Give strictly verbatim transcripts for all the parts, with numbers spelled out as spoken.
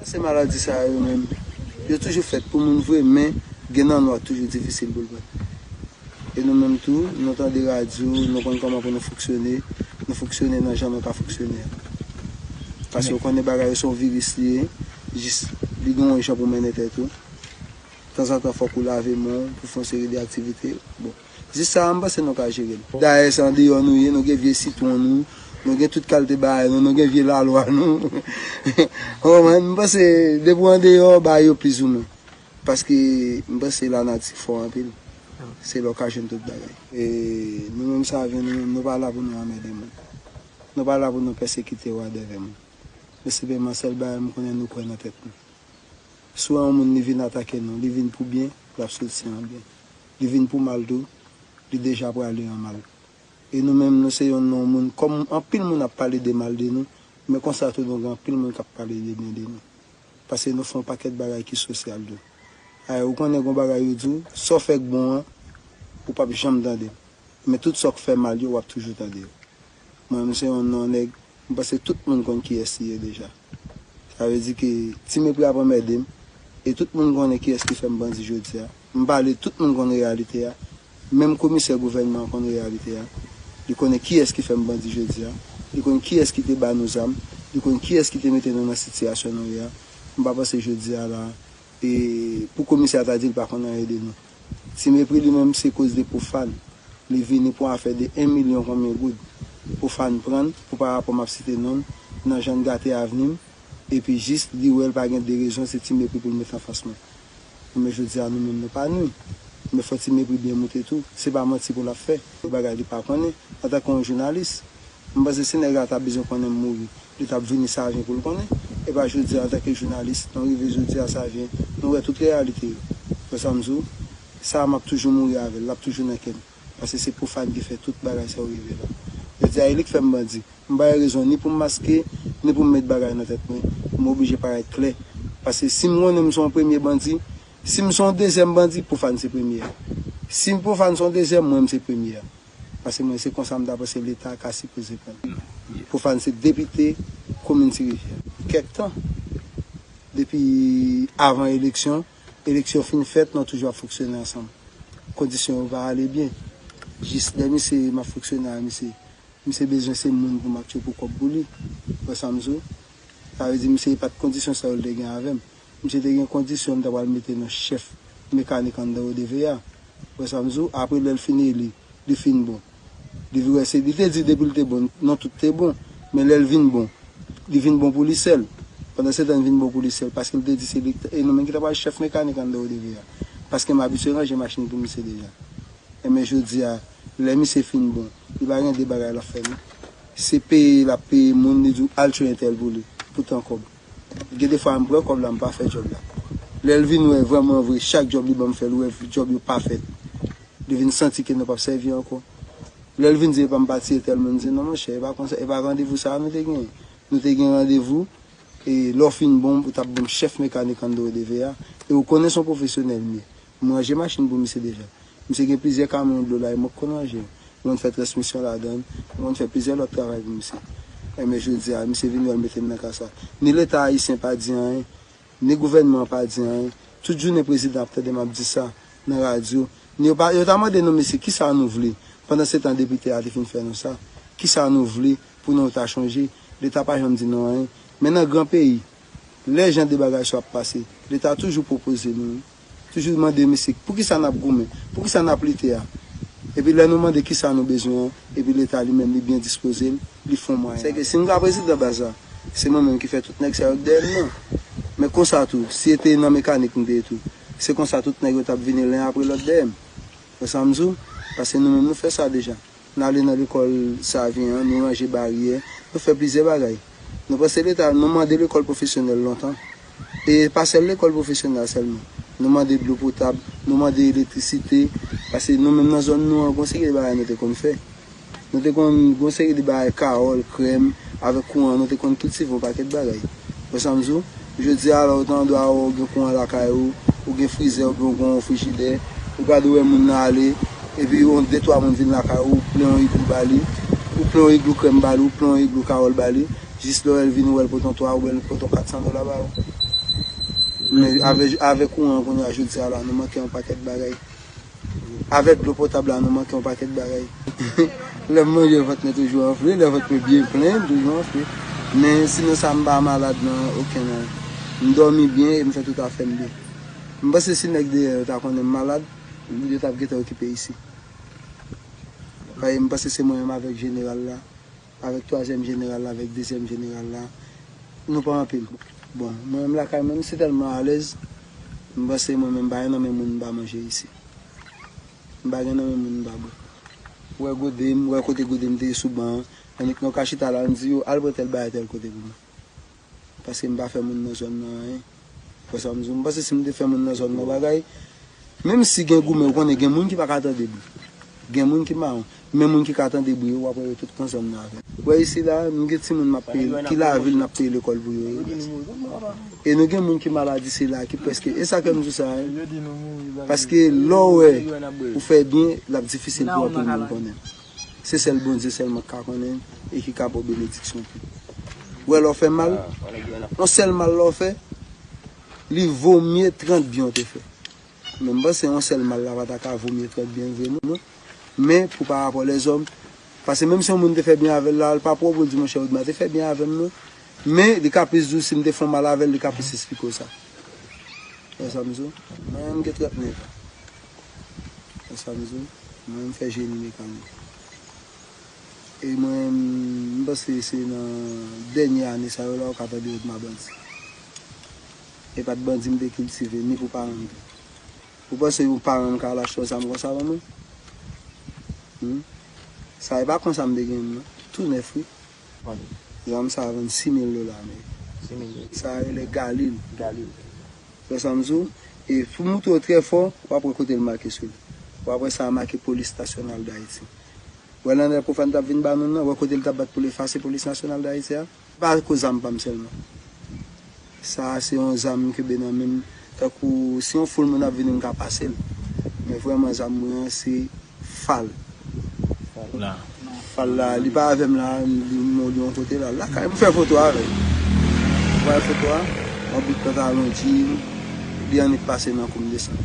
Se maladi sa yo menm, yo toujou fèt pou moun vre, men gen nan nou a toujou difisil pou l pran. E nou menm tou, nou tande radyo, nou konn kòman pou nou fonksyone, nou fonksyone nan jan nou ka fonksyone a. Paske ou konnen bagay yo se yon viris li ye, jis li gen yon jan pou mennen tèt ou. Tanzantan fòk ou lave men w pou fè yon seri de aktivite. Bon, jis sa a, m panse nou ka jere l. Dayè, se andeyò nou ye, nou gen vye sitwon nou, nou gen tout kalite bagay nou, nou gen vye lalwa nou. Ou konprann? M panse depi w andeyò, bagay yo plizoumwen. Paske m panse lanati fò anpil. Se la w ka jwenn tout bagay. E nou menm Savyen, nou menm, nou pa la pou nou anmède moun. Nou pa la pou nou pèsekite w a dèvè moun. Men senpleman, sèl bagay m konnen, nou kwè nan tèt nou. Si w wè yon moun li vin atake nou, li vin pou byen, l ap soti an byen. Li vin pou mal tou, li deja prale an mal. E nou menm, nou se yonn nan yon moun, kòm anpil moun ap pale de mal de nou, men konsa tou nou gen anpil moun k ap pale de byen de nou. Paske nou fè yon pakèt bagay ki sosyal tou. Ayè, ou konnen gon bagay yo di w, sa w fè k bon an, ou p ap janm tande l. Men tout sa w k fè mal yo, w ap toujou tande yo. Mwen menm se yon non nèg, m panse tout moun konn kiyès li ye deja. Sa vle di ke Ti Mepri ap anmède m, e tout moun konnen kiyès ki fè m bandi jodi a. M pale, tout moun konn reyalite a. Menm komisè gouvènman an konn reyalite a. Li konnen kiyès ki fè m bandi jodi a. Li konn kiyès ki te ba nou zam. Li konn kiyès ki te mete nou nan sitiyasyon nou ye a. M pa panse jodi a la, e pou komisè a ta di l pa konn anyen de nou. Ti Mepri li menm se koz de Pwofàn. Li vini pou afè de en milyon konbyen goud. Pwofàn pran l pou parapò m ap site non l, nan jan l gate avni m, epi jis li wè l pa gen de rezon, se Ti Mepri pou l met anfas mwen. Men jodi a nou menm nou pa nwi. Men fò Ti Mepri byen moute tou. Se pa manti pou l ap fè. Bagay li pa konnen. Antanke yon jounalis, m panse si nèg la ta bezwen konnen m mouri, li t ap vini Savyen pou l konnen. E pa jodi a, antanke jounalis, nou rive jodi a Savyen, nou wè tout reyalite yo. Wè sa m di w? Sa a m ap toujou mouri avè l, l ap toujou nan kè m. Paske se Pwofàn ki fè tout bagay sa yo rive la. Jodi a, e li k fè m bandi. M pa gen rezon ni pou m maske, ni pou m met bagay nan tèt mwen. M oblije parèt klè. Paske si m konnen m se yon premye bandi, si m se yon dezyèm bandi, Pwofàn se premye a. Si Pwofàn se yon dezyèm, mwen m se premye a. Paske mwen se konsa m ta panse Leta ka sipoze pran l. Pwofàn se depite komin Ti Rivyè. Kèk tan, depi avan eleksyon, eleksyon fin fèt, nou toujou ap fonksyone ansanm. Kondisyon yo pa ale byen. Jis lè misye, m ap fonksyone a misye, misye bezwen se moun pou m ap tchwe pou kòb pou li. Wè sa m di w? Sa vle di misye pa t kondisyon sa yo l te gen avè m. Misye te gen kondisyon m ta pral mete nan chèf mekanik anndan O D V a. Wè sa m di w? Apre lè l fin eli, li fin bon. Li vin wè se, li te di depi l te bon, non tout te bon. Men lè l vin bon, li vin bon pou li sèl. Pandan se tan l vin bon pou li sèl, paske l te di se li, e nou menm ki ta pral chèf mekanik anndan O D V a. Paske m abitye ranje machin pou misye deja. Enben jodi a, lè misye fin bon, li pa gen de bagay l ap fè non. Se peye l ap peye moun, li di w al tchwe entèl pou li, pou tan kòb. Gen de fwa m pran kòb la, m pa fè djòb la. Lè l vin wè vrèman vre, chak djòb li ban m fè, l wè djòb yo pa fèt. Li vin santi ke nou p ap sèvi ankò. Lè l vin di epa m pati entèl, mwen di non monchè, e pa konsa, e pa randevou sa a nou te genyen. Nou te gen randevou, e lè w fin bon, ou t ap ban m chèf mekanik anndan O D V a, e ou konnen se yon pwofesyonèl m ye. M ranje machin pou misye deja. Misye gen plizyè kamyon dlo la, e mwen k konn ranje yo. Mwen konn fè transmisyon ladan l, mwen konn fè plizyè lòt travay pou misye. Enben jodi a, misye vin wè l mete m nan ka sa. Ni Leta ayisyen pa di anyen, ni gouvènman an pa di anyen. Tout jounen prezidan ap tande m ap di sa nan radyo. Ni yo pa, yo ta mande nou, mesye, kisa nou vle? Pandan se tan depite a te fin fè nou sa. Kisa nou vle pou nou ta chanje? Leta pa janm di nou anyen. Men nan gran peyi, lè jan de bagay sa yo ap pase, Leta toujou pwopoze nou, toujou mande, mesye, poukisa n ap goumen? Poukisa n ap lite a? Epi lè nou mande kisa nou bezwen an, epi Leta li menm li byen dispoze l, li fè yon mwayen. Sèke si m ka prezidan baz la, se mwen menm ki fè tout nèg sa yo k dèyè m nan. Men konsa tou, si se te nan mekanik m te ye tou, se konsa tout nèg yo t ap vini len apre lòt dèyè m. Wè sa m di w? Paske nou menm nou fè sa deja. Nou ale nan lekòl Savyen an, nou ranje baryè, nou fè plizyè bagay. Nou panse Leta, nou mande lekòl pwofesyonèl lontan. E pa sèl lekòl pwofesyonèl sèlman. Nou mande dlo potab, nou mande elektrisite, paske nou menm nan zòn nou an, gon seri de bagay nou te konn fè. Nou te konn gon seri de bagay, kawòl, krèm, avèk kouran, nou te konn kiltive yon pakèt bagay. Wè sa m di w? Jodi a la, ou ta andwa ou gen kouran lakay ou, ou gen frizè oubyen ou gen yon frijidè, ou gade ou wè moun nan ale, epi yon de twa moun vin lakay ou, ou plen yon iglou ba li, ou plen yon iglou krèm ba li, ou plen yon iglou kawòl ba li, jis lè w wè l vini, ou wè l pote yon twa, ou wè l pote yon kat san dola ba ou. Men avè, avè kouran kounye a jodi a la, nou manke yon pakèt bagay. Avè dlo potab la, nou manke yon pakèt bagay. Lè m manje, vant mwen toujou anfle, lè vant mwen byen plen, m toujou anfle. Men sinon sa, m pa malad nan okenn an. M dòmi byen e m fè tout afè m byen. M panse si nèg deyò yo ta konnen m malad, yo t ap gentan okipe isi. Paske m panse se mwen menm avèk jeneral la, avèk twazyèm jeneral la, avèk dezyèm jeneral la, nou pa anpil. Bon, mwen menm lakay mwen, m si tèlman alèz, m panse mwen menm m pa gen nan men moun m pa manje isi. M pa gen nan men moun m pa bwè. Ou wè gode m, ou wè kote gode m te ye sou ban an, annik nou ka chita la, n di yo, al pran tèl bagay tèl kote pou mwen. Paske m pa fè moun nan zòn nan anyen. Ou wè sa m di w? M panse si m te fè moun nan zòn nan bagay, menm si gen goumen, ou konnen gen moun ki pa ka tande bri. Gen moun ki mawon. Men moun ki ka tande bri yo, w ap wè yo tout nan zòn nan avè m. Ou wè isi la, nou gen timoun m ap peye, ki lavil n ap peye lekòl pou yo ye. E nou gen moun ki malad isi la, ki prèske, e sa k fè m di w sa, wi. Paske lè w wè ou fè byen, l ap difisil pou anpil moun konnen. Se sèl Bondye sèlman k ka konnen e ki ka ba w benediksyon tou. Ou wè lè w fè mal, yon sèl mal lè w fè, li vo mye trant byen w te fè. Men m panse yon sèl mal la pa ta ka vo mye trant byen vre non. Men pou pa rapò lèzòm, paske menm si yon moun te fè byen avè l la, l pa pwòp pou l di monchè Odma te fè byen avè m non. Men li ka plis di w si m te fè yon mal avè l, li ka plis esplike w sa. Wè sa m di w? Mwen menm m gen trant nèf an. Wè sa m di w? Mwen menm m fè jeni mekanik. E mwen menm, m panse se nan dènye ane sa yo la ou ka tande Odma bandi. E pa t bandi m te kiltive, ni pou paran m tou. Ou panse yon paran m ka al achte yon zam konsa ban mwen? Hmm? Sa e pa konsa m te gen l non. Tou nèf wi. Zam sa a vann sis mil dola ameriken. Sa a rele Galil. Wè sa m di w? E pou moutre w trè fò, w ap wè kote l make sou li. W ap wè sa a make Polis Nasyonal d Ayiti. Wè lè Nèl Pwofàn t ap vin ba nou nan, wè kote l t ap bat pou l efase Polis Nasyonal d Ayiti a? Pa akoz zam pa m sèlman. Sa a se yon zam m kenbe nan men m. Tankou si yon foul moun ap vini, m ka pase l. Men vrèman zam mwen an se fal. Fal la, li pa avè m la, li, li yon kote la. Lakay m fè foto avè l. Ou wè foto a? Yon bout pantalon djin, li annik pase nan kou m desann.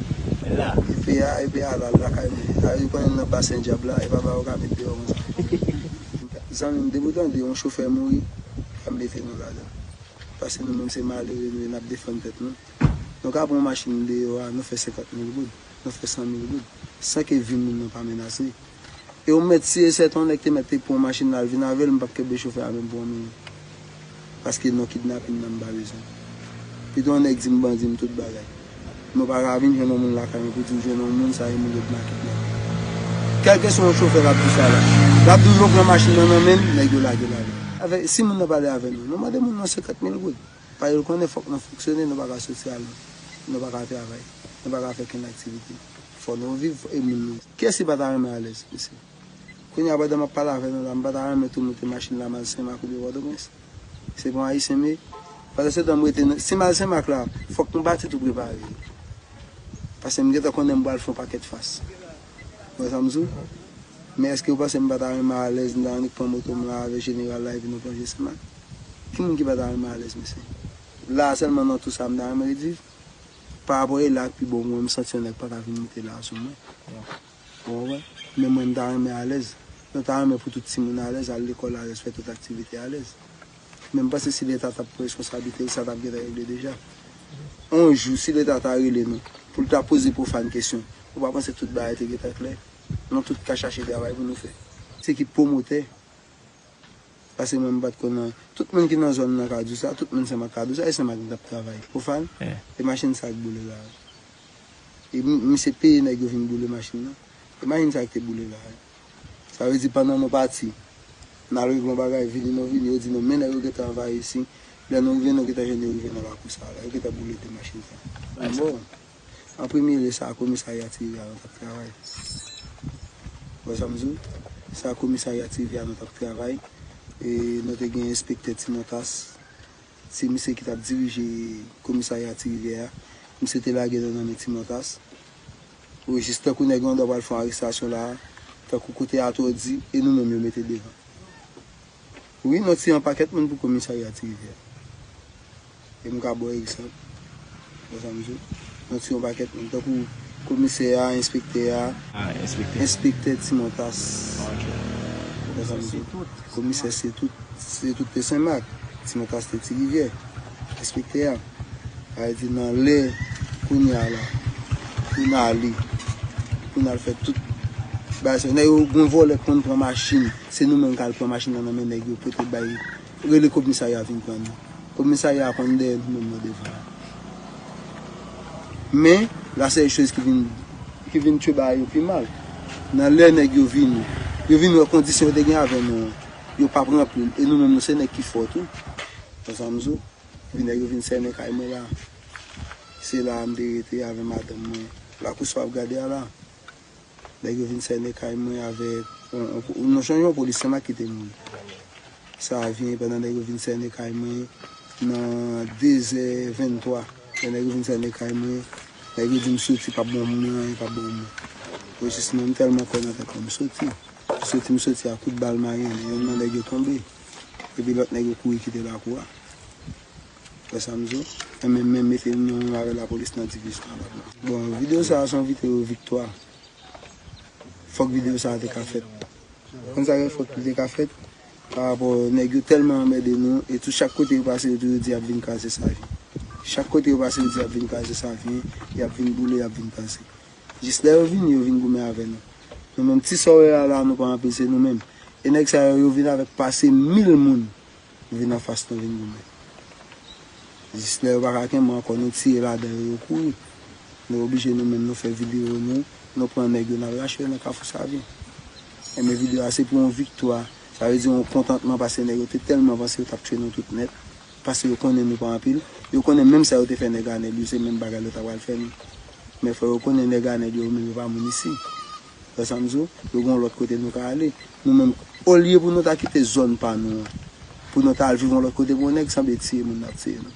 Epe a, epe a la, lakay mwen. Sa yo konnen nan Basen Dyab la, e pa ba yo ka met deyò konsa. Zanmi m, depi w tande yon chofè mouri, pa mete nou ladan. Paske nou menm se malere nou ye, n ap defann tèt nou. Nou ka pran yon machin deyò a, nou fè senkant mil goud, nou fè san mil goud, san ke vi moun nan pa menase. E ou mèt si e sèten yon nèg te mèt te pran yon machin la, l vin avè l, m p ap kenbe chofè a menm pou yon minit. Paske non kidnapin nan m pa bezwen. Pito yon nèg di m bandi m tout bagay. Nou pa ka vin jwenn yon moun lakay mwen pou di w jwenn yon moun sa e moun yo t make blan. Kèlkeswa yon chofè k ap di sa la, l ap di w yo pran machin nan nan men l, nèg yo lage l avè l. Avè, si moun nan pale avè nou, nou mande moun nan senkant mil goud. Paske l konnen fòk nou fonksyone, nou pa ka soti al, nou pa ka travay, nou pa ka fè kenn aktivite. Fò nou viv e moun nou. Kiyès ki pa ta renmen alèz, mesye? Kounye a pandan m ap pale avè nou la, m pa ta renmen tou moute machin la m al Senmak oubyen Pòtoprens. Se pa yon Ayisyen m ye. Pandan se tan m rete nan, si m al Senmak la, fòk m pati tou prepare. Paske m gentan konnen m pral fè yon pakèt fas. Ou wè sa m di w? Men èske w panse m pa ta renmen alèz, m ta annik pran moto m la avè jeneral la epi nou plonje Senmak? Ki moun ki pa ta renmen alèz, mesye? La sèlman nan tou sa m ta renmen ret viv. Pa rapò e la k pi bon mwen, m santi yon nèg pa ka vin moute la sou mwen. Ou konprann? Men mwen, m ta renmen alèz. Nou ta renmen pou tout timoun alèz, al lekòl alèz, fè tout aktivite alèz. Men m panse si Leta t ap pran responsablite l, sa t ap gentan regle deja. On jou, si Leta ta rele nou, pou l ta poze Pwofàn kesyon, ou pa panse tout bagay te gentan klè? Nou tout ka chache travay pou nou fè. Se ki pwomotè, paske mwen m pa t konn nan, tout moun ki nan zòn nan ka di w sa, tout moun Senmak ka di w sa, e Senmak ki t ap travay. Pwofàn, e machin sa k boule la. E m- misye peye nèg yo vin boule machin nan. E machin sa ki te boule la. Sa vle di pandan nou pati, n al regle yon bagay, vini nou vini, yo di nou men nèg yo gentan anvayi isi. Lè nou rive, nou gentan jwenn yo rive nan lakou sa la. Yo gentan boule de machin sa. Bon, an premye lye, sa komisarya Ti Rivyè a nou t ap travay. Wè sa m di w? Sa komisarya Ti Rivyè a nou t ap travay. E nou te gen enspektè Ti Montas. Se misye ki t ap dirije komisarya Ti Rivyè a. Misye te lage nou nan men Ti Montas. Wi, jis tankou nèg yo anndan pral fè yon arestasyon la a, tankou kote atòdi, e nou menm yo mete devan. Wi, nou tiye yon pakèt moun pou komisarya Ti Rivyè. E m ka ba w egzanp. Wè sa m di w? Nou tiye yon pakèt moun. Tankou komisè a, enspektè a, Ah, enspektè. Enspektè Ti Montas. Ok. Wè sa m di w? Komisè se tout, se tout te Senmak. Ti Montas te Ti Rivyè. Enspektè a. Sa vle di nan lè kounye a la, pou n ale, pou n al fè tout bagay sa yo. Nèg yo, gon vòlè k konn pran machin, se nou menm k al pran machin nan nan men nèg yo, pote bay, rele komisarya vin pran nou. Komisarya a konn dèyè nou menm nan devan. Men, la sèl choz ki vin, ki vin tchwe bagay yo pi mal. Nan lè nèg yo vini, yo vin wè kondisyon yo te gen avè nou an, yo p ap ranpli l, e nou menm nou se nèg ki fò tou. Wè sa m di w? Epi nèg yo vin sènen kay mwen la. Se la a m te rete avè madanm mwen. Lakou sa w ap gade a la. Nèg yo vin sènen kay mwen avèk yon, yon, nou sonje yon polis Senmak ki te mouri. Sa vyen pandan nèg yo vin sènen kay mwen nan de zè venntwa. Lè nèg yo vin sènen kay mwen, nèg yo di m soti, p ap ban moun nan anyen, p ap ban moun. Mwen jis mwen, m tèlman kwè nan tèt mwen, m soti. M soti, m soti a kout bal mayen, youn nan nèg yo tonbe. Epi lòt nèg yo kouri kite lakou a. Wè sa m di w? Enben, men mete nou menm avè lapolis nan divizyon an la. Bon, videyo sa a se yon videyo viktwa. Fòk videyo sa a te ka fèt. Konn sa fè fòk li te ka fèt? Pa rapò nèg yo tèlman anmède nou, e tou chak kote yo pase, yo toujou di y ap vin kraze Savyen. Chak kote yo pase, yo di y ap vin kraze Savyen, y ap vin boule, y ap vin kraze. Jis lè yo vini, yo vin goumen avè nou. Nou menm, ti sa w wè a la, nou pa anpil, se nou menm. E nèg sa yo, yo vin avèk pase mil moun. Vin anfas nou vin goumen. Jis lè yo pa ka kenbe ankò, nou tire ladan yo, yo kouri. Nou oblije nou menm, nou fè videyo nou, nou pran nèg yo, n al rache yo nan Kafou Savyen. Enben videyo a se pou yon viktwa, sa vle di yon kontantman, paske nèg yo te tèlman panse yo t ap tchwe nou tout nèt, paske yo konnen nou pa anpil, yo konnen menm sa yo te fè nèg Anèl yo, se menm bagay yo ta pral fè nou. Men fò yo konnen nèg Anèl yo, yo menm yo pa moun isi. Wè sa m di w? Yo gen yon lòt kote nou ka ale. Nou menm, olye pou nou ta kite zòn pa nou an, pou nou ta al viv yon lòt kote, pou yon nèg sanble tiye moun n ap tiye nou.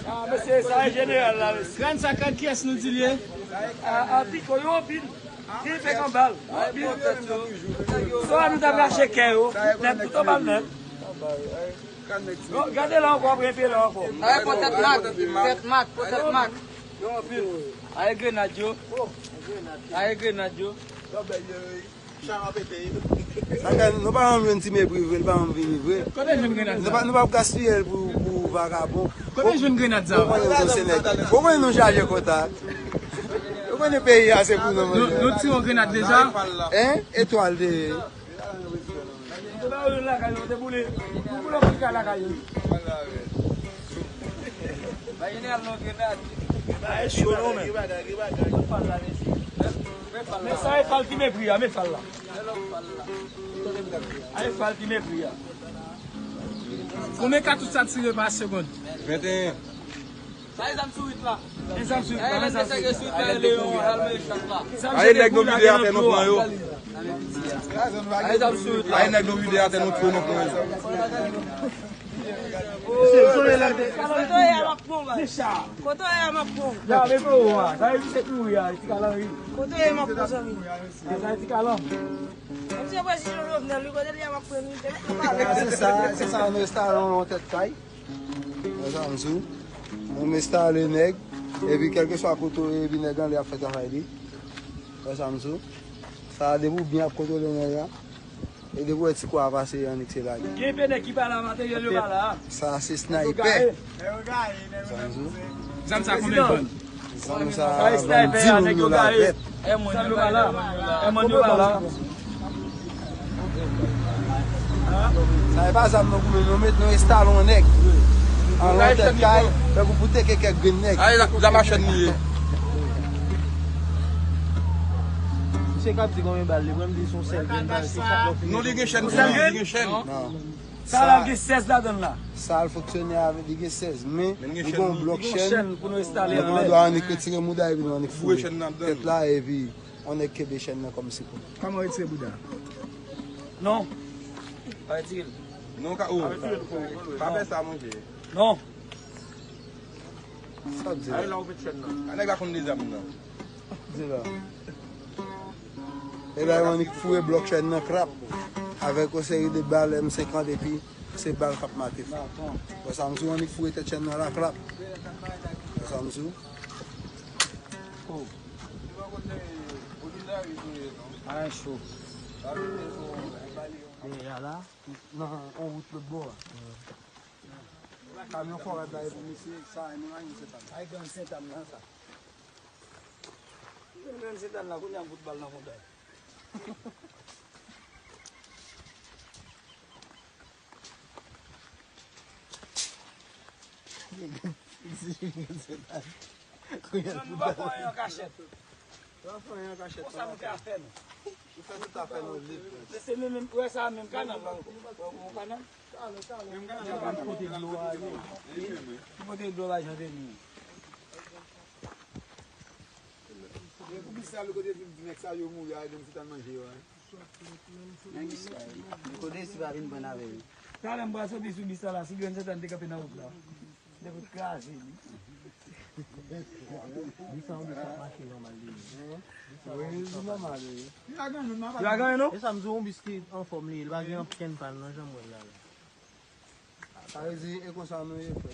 Ah, mesye, sa e jeneral la, mesye. Grann sa, kad kiyès nou di l ye? A, a, piko, yo anpil. Ki fè kanbal. Yo anpil. Sa nou t ap rache kè yo. Nèt, tout anba l nèt. Yo, gade la ankò, apre, epi la ankò. Ay, pòtèt mak, tèt mak, pòtèt mak. Yo anpil. Ay, grenad yo. Ay, grenad yo. Sa fè nou pa janm jwenn ti mepri vre, li pa janm vini vre. Kote jwenn grenad sa? Nou pa, nou pa gaspiye l pou, pou vagabon. Kote jwenn grenad sa? Ou konnen nou se nèg. Ou konnen nou chaje kontak. Ou konnen peyi a se pou nou, nou, nou tire yon grenad deja? Hein? Etwal te ye. Yo te ba yo lakay yo, te boule. Yo boule yon kay lakay yo. Ba jeneral non grenad. Ba e cho non men. Men sa e fal ki mepri a, men fal la. A e fal ki mepri a. Konbyen katouch sa tire pa segonn? Venteyen. Sa e zam sou rit la. E zam sou rit la, e zam sou rit la. Aye nèg nou vide atè nou pran yo. Aye zam sou rit la. Aye nèg nou vide atè nou pran yo. Kote w ye a m ap pran w. Kote w ye a m ap pran w. Ya, men pran w a. Sa e vise kouri a, ti kalan wi. Kote w ye m ap pran w, zanmi. Sa e ti kalan. Mwen se prezidan Jovenel, wi, kote l ye a m ap pran l, wi. Se sa, se sa, nou enstale yon tèt kay. Wè sa m di w? Nou enstale nèg, epi kèlkeswa kote w ye, epi nèg anlè ap fè travay li. Wè sa m di w? Sa a depi w byen ap kontwole nèg la. E depi w wè ti kwa a pase, annik se lage. Gen pe nèg ki pa la, materyèl yo pa la. Sa a se snaypè. Wè sa m di w? Zam sa konbyen l vann? Zam sa a vann di moun dola vèt. Zam yo pa la. Zam yo pa la. Sa e pa zam nou goumen, nou met, nou enstale yon nèg an yon tèt kay, tankou pou teke kèk grenn nèg. Ay, la, la machann li ye. Misye k ap di konbyen bal li pran, m di se yon sèl grenn bal, se chak lè w fini. Non, li gen chèn, li gen chèn. Non. Sa la gen sèz ladan l la. Sa l fonksyone avèk, li gen sèz, men li gen yon blòk chèn. Li gen chèn pou nou enstale anlè. Nou pa dwe annik retire mouda epi nou annik foure tèt la epi yon nèg kenbe chèn nan kòm sipò. Kòman retire bouda? Non. Pa retire l. Non, ka, oh. Pa fè sa, monchè. Non. Sa w di la? Ay, la ou met chèn nan. A nèg la konn de zam nan. Di la. E la, yo annik foure blòk chèn nan krap avèk yon seri de bal M senkant epi se bal k ap mate fò. Wè sa m di w, annik foure tèt chèn nan la krap. Wè sa m di w. Oh. Ay, cho. Deja la, nan yon wout lòt bò a. Kamyon fò rad la e pou misye, sa, e nou la, nou se pa. Ay, gang Sentàn nan, sa. Menm se dan la, kounye a m fout bal nan fon dan. Nou pa fè anyen an kachèt. Nou pa fè anyen an kachèt. Konsa nou te a fè nou. Nou fè tout afè nou lib. Se menm, menm, wè sa menm kanal la. Wè, wè kanal. Menm kanal la. Ki kote dlo a ye? Ki kote dlo a Jan Deni? E pou ki sa lè kote fin di nèg sa yo mouri a, yo menm se tann manje yo a? Nan bis la, wi. Li kote si pa vin pran avè yo. Talè m pral soti sou bis la la, si grenn Sentàn te kanpe nan wout la. Li te fout kraze li. Bis la, yon bis k ap mache nòmal li ye. Wi, li nòmal, wi. Li pa gen anyen non. E sa m di w, yon bis ki anfòm li ye, li pa gen okenn pàn non, jan m wè l la la. Sa vle di, e konsa nou ye, frè.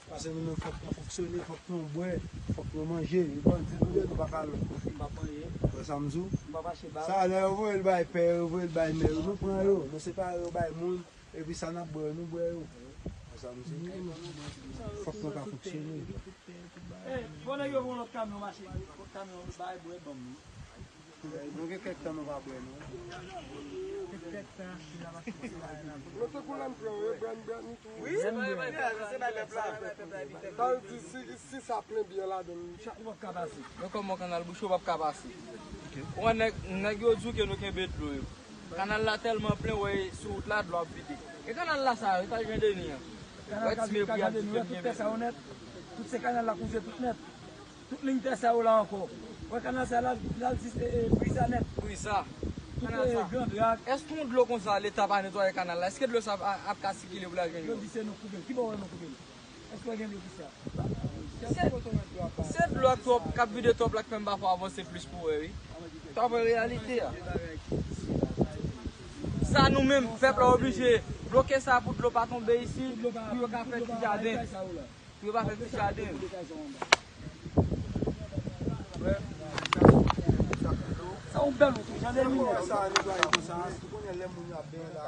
Paske nou menm fòk nou fonksyone, fòk nou bwè, fòk nou manje. E bandi nou ye, nou pa ka lòt kote. Wè sa m di w? Sa, lè yo voye l bay pè yo, yo voye l bay mè yo, nou pran yo, nou separe yo bay moun, epi sa n ap bwè yo, nou bwè yo. Wè sa m di w? Fòk nou ka fonksyone. Ey, bon, nèg yo voye lòt kamyon mache, lòt kamyon bay bwè ban m. Nou gen kèk tan nou pa bwè, non. Kèk tan, si n ap achte bagay la. Mete kou la m pran, wi, bwè, bwè, nou tou. Wi, se bay, bay pèp la, se bay pèp la. Sa vle di, si, si sa plen byen ladan l. Chak ou p ap ka pase. Men kòman kanal bouche, ou p ap ka pase. Ou wè nèg, nèg yo di w ke nou kenbe dlo yo. Kanal la tèlman plen, wè, sou wout la, dlo ap vide. E kanal la sa, e pa Jan Deni an. Kanal ka vide, ka Jan Deni, wè, tout tè sa yo nèt. Tout se kanal la kouze tout nèt. Tout liy tè sa yo la ankò. Wè kanal sa la, l al jis, e, e, Brisa nèt. Brisa. Tout, e, Gran Drak. Èske yon dlo konsa, Leta pa netwaye kanal la, èske dlo sa ap, ap ka sikile pou l al jwenn yo? Yo di se nou koupe l. Ki bò w wè nou koupe l? Èske w gen dlo ki sa? Se, se dlo k twòp, k ap vide twòp la k fè m pa fè avanse plis pou wè, wi. Sa vre reyalite a. Sa nou menm, pèp la oblije bloke sa pou dlo pa tonbe isit, pou yo ka fè ti jaden. Pou yo pa fè ti jaden. Sa yon bèl wout, wi, Jan Deni. Sa netwaye konsa, si w konnen lè moun yo ap benyen la.